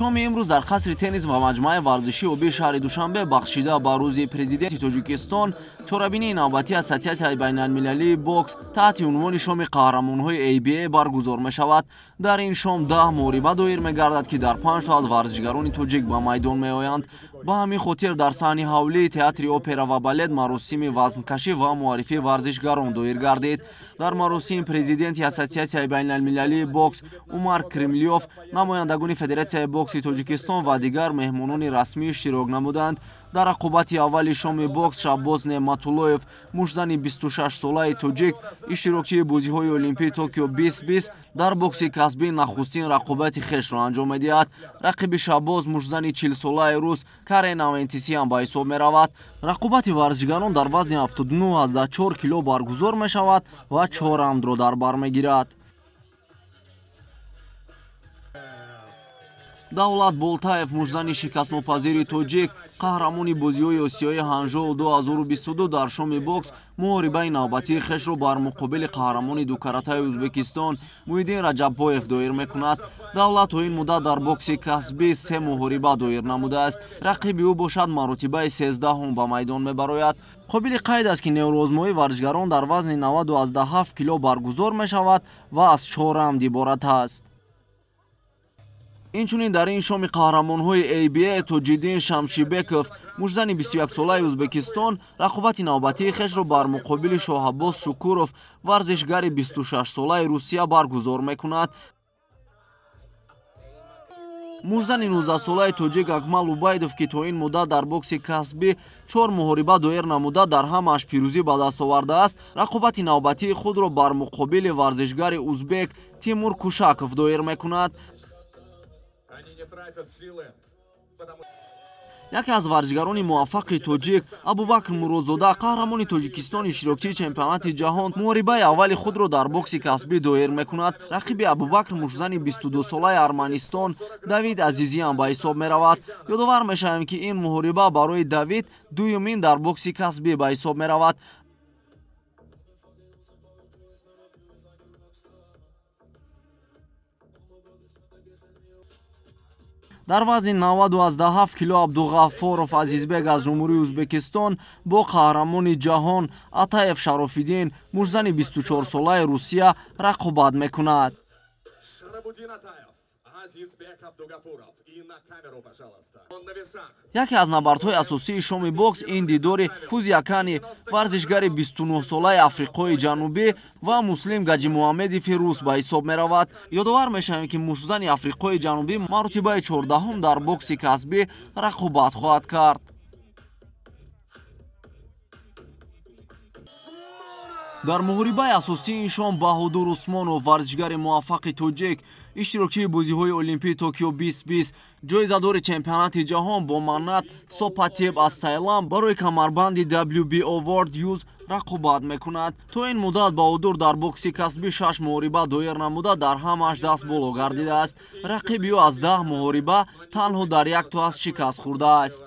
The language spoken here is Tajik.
Шоми имрӯз дар қасри теннис ва маҷмӯаи варзишии обии шаҳри Душанбе бахшида ба рӯзи президенти Тоҷикистон чорабинии навбатии Ассотсиатсияи байналмилалии бокс таҳти унвони шоми қаҳрамонҳои ABA баргузор мешавад. Дар ин шом 10 муҳориба доир мегардад, ки дар 5 то аз варзишгарони тоҷик ба майдон меоянд. Ба ҳамин хотир дар саҳни ҳавлии театри опера ва балет маросими вазнкашӣ ва муаррифии варзишгарон доир гардид. Дар маросим президенти Ассотсиатсияи байналмилалии бокс Умар Кремлёв, намояндагони Федератсияи бокси Тоҷикистон ва дигар меҳмонони расмӣ иштирок намуданд. Дар рақобати аввали шоми бокс Шаббоз Неъматуллоев, муштзани 26-солаи тоҷик, иштирокчии бозиҳои Олимпии Токио 2020, дар бокси касбӣ нахустин рақобати хешро анҷом медиҳад. Рақиби Шаббоз муштзани 40-солаи рус Карен Авентисиан ба ҳисоб меравад. Рақобати варзишгарон дар вазни 79,4 кило баргузор мешавад ва 4 раундро дар бар мегирад. Давлат Болтаев, муштзани шикастнопазири тоҷик, қаҳрамони бозиҳои Осиёи Ҳанжоу 2022, дар шоми бокс муҳорибаи навбатии хешро бар муқобили қаҳрамони дукаратаи Ӯзбекистон Муҳиддин Раҷаббоев доир мекунад. Давлат то ин муддат дар бокси касбӣ 3 муҳориба доир намудааст. Рақиби ӯ бошад маротибаи 13-ум ба майдон мебарояд. Қобили қайд аст, ки нерӯозмоии варзишгарон дар вазни 90,7 кило баргузор мешавад ва аз 4 раунд иборат аст. Инчунин дар ин шоми қаҳрамонҳои ABA Тоҷиддин Шамшибеков, муштзани 21-солаи Ӯзбекистон, рақобати навбатии хешро бар муқобили Шоҳаббос Шукуров, варзишгари 26-солаи Русия баргузор мекунад. Муштзани 19-солаи тоҷик Акмал Убайдов, ки то ин муддат дар бокси касбӣ 4 муҳориба доир намуда, дар ҳамааш пирӯзӣ ба даст овардааст, рақобати навбатии худро бар муқобили варзишгари узбек Тимур Кушаков доир мекунад. Яке аз варзишгарони муваффақи тоҷик Абубакр Муродзода, қаҳрамони Тоҷикистон, иштирокчии чемпионати ҷаҳон, муҳорибаи аввали худро дар бокси касбӣ доир мекунад. Рақиби Абубакр муштзани 22-солаи Арманистон Давид Азизиан ба ҳисоб меравад. Ёдовар мешавем, ки ин муҳориба барои Давид дуюмин дар бокси касбӣ ба ҳисоб меравад. Дар вазни 90,7 кило Абдуғаффоров Азизбек аз Ҷумҳурии Ӯзбекистон бо қаҳрамони ҷаҳон Атаев Шарофиддин, муштзани 24-солаи Русия, рақобат мекунад. Яке аз набардҳои асосии шоми бокс ин дидори Фузиакани, варзишгари 29-солаи Африқои Ҷанубӣ, ва Муслим Гаҷимуҳаммедови рус ба ҳисоб меравад. Ёдовар мешавем, ки муштзани Африқои Ҷанубӣ маротибаи 14-ум дар бокси касбӣ рақобат хоҳад кард. Дар муҳорибаи асосии ин шом Баҳодур Усмонов, варзишгари муваффақи тоҷик, иштирокчии бозиҳои Олимпии Токио 2020, ҷоизадори чемпионати ҷаҳон бо Манат Сопатеб аз Таиланд барои камарбанди WBO World Youth рақобат мекунад. То ин муддат Баҳодур дар бокси касбӣ 6 муҳориба доир намуда, дар ҳамааш даст боло гардидааст. Рақиби ӯ аз 10 муҳориба танҳо дар як то аз шикаст хӯрдааст.